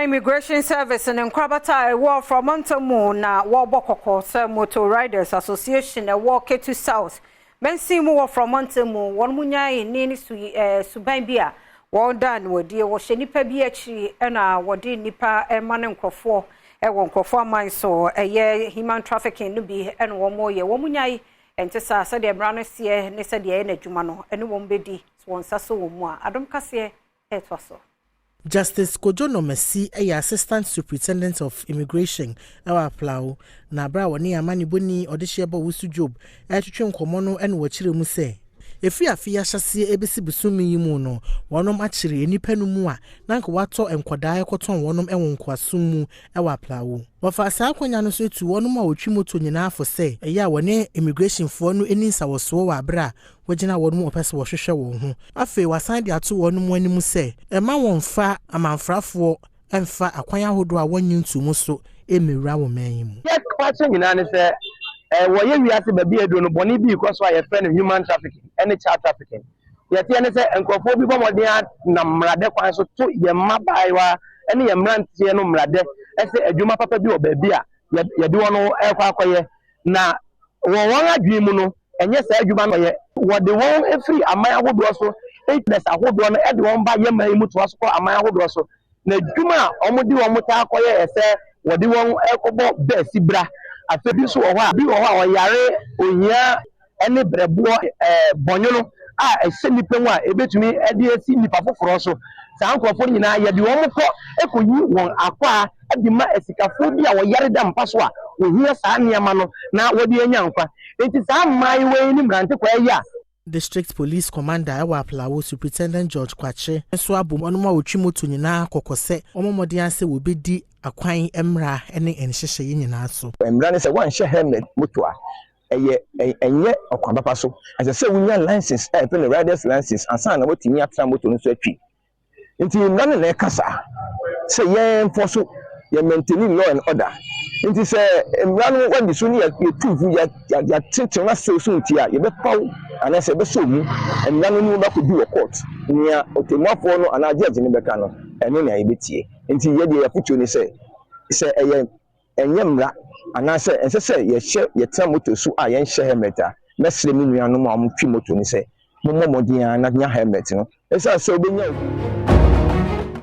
Ghana Immigration Service ne nkorabata a ɛwɔ Frɔmɔntam mu na wɔrebɔ kɔkɔ sɛ Motor Riders Association ɛwɔ Ketu South mansin mu wɔ Frɔmɔntam mu wɔn mu nyae ne ne su suban bi a wɔda no adie. Wɔhyɛ nnipa bi akyiri ɛna wɔde nnipa ɛma ne nkurɔfoɔ ɛwɔ nkurɔfoɔ aman so, ɛyɛ human trafficking no bi ɛna wɔn yɛ. Wɔn nyae ɛnte saa, sɛdeɛ mmara no seɛ ne sɛdeɛ ɛyɛ n'adwuma no ɛne wɔn bɛdi wɔn nsa so wɔ mu a Adom Kaseɛ ɛɛtoa so. Justice Kojo Nomasi yɛ Assistant Superintendent of Immigration wɔ Aflao, na abere a wɔne amanebɔni ɔdehyeɛ bɔ Wusu Job ɛretwetwe nkɔmmɔ no ɛna wɔkyerɛ mu sɛ ɛfiri afe yi ahyɛseɛ ɛbɛsi bosome yi mu no, wɔnom akyere nnipa no mu a na nka wɔatɔ nkɔdaa ɛkɔtɔn wɔnom ɛwɔ nkoasom mu ɛwɔ Aflao. Wɔfa saa akonnwa no so etu wɔnom a wɔtwi moto nyinaa fo sɛ ɛyɛ a wɔne immigrationfoɔ no ani nsawɔsoɔ wɔ abere a wɔgyina wɔn mu wɔpɛ sɛ wɔhwehwɛ wɔn ho. Afei wasan de ato wɔn mu anim sɛ ɛma wɔn fa amanfrafoɔ ɛmfa akwan ahodoɔ a wɔnnye ntomu so mmewura wɔn man yi mu. Yɛ kyerɛ nyinaa ne sɛ wɔyɛ wiase baabi a aduro no bɔne bi kɔ so a yɛfrɛ no human trafficking ɛne child trafficking. Yɛteɛ ne sɛ nkurɔfoɔ bi bɔ mmɔden nam mmaradɛ kwan so to yɛn mmabaayewa ne yɛn mmeranteɛ no mmaradɛ ɛsɛ adwuma papa bi wɔ baabi a yɛde wɔn ɛrekɔ akɔyɛ, na wɔ wɔn adwene mu no, ɛnyɛ saa adwuma no yɛ. Wɔde wɔn efiri aman ahodoɔ so, agents ahodoɔ no ɛde wɔn ba yɛ man yi mu toa so kɔ aman ahodoɔ so, na adwuma a wɔde wɔn taa kɔyɛ yɛ sɛ wɔde wɔn ɛkɔbɔ bɛɛsi bra. Afei bi nso wɔ hɔ a, bi wɔ hɔ a ɔyare ohia ɛne brɛboɔ bɔnwono a ɛhyɛ nipa mu a ebetumi ɛde esi nipa foforɔ so. Saa nkurɔfoɔ no nyinaa, yɛde wɔn kɔ ɛkɔyi wɔn akɔ a ɛde ma asikafoɔ bi a wɔyare da mpa so a ohia saa nneɛma no na wɔde anya nkwa. Nti saa mmaayewa yi ne mmerante kɔ ɛyɛ a District Police Commander ɛwɔ Aflao, Superintendent George Kwakye, nso abɔ wɔn a wɔtwi moto nyinaa kɔkɔ sɛ wɔn mmɔden ase wɔbɛdi akwan mmra ne nhyehyɛeɛ nyinaa so. Mmara ne sɛ woanhyɛ helmet moto a, ɛyɛ ɛnyɛ ɔkwan papa so. Ɛsɛ sɛ wonya license a yɛfrɛ no riders license ansa na woatumi atena moto no so atwi. Nti mmara no na ɛka saa sɛ yɛmfɔ so yɛ maintain law and order. Nti sɛ mmara no wadi so ne yɛtu fu yɛatenetene no asɛw so nti a, yɛbɛfa wo anaasɛ yɛbɛsɔ mu mmara no ne wobɛkɔdu wɔ court. Nea ɔtɛmmuafoɔ no anaa judge no bɛka no, ɛno nea yɛbɛtie. Nti yɛdeɛ yɛafotuo ne sɛ ɛyɛ ɛnyɛ mmara anaasɛ ɛnsɛ sɛ yɛhyɛ yɛtena moto so a yɛnhyɛ helmet a, mɛsrɛ me nuanom a wɔtwi moto no sɛ mommɔ mmɔden a na nya helmet no, ɛsiane sɛ wobɛnya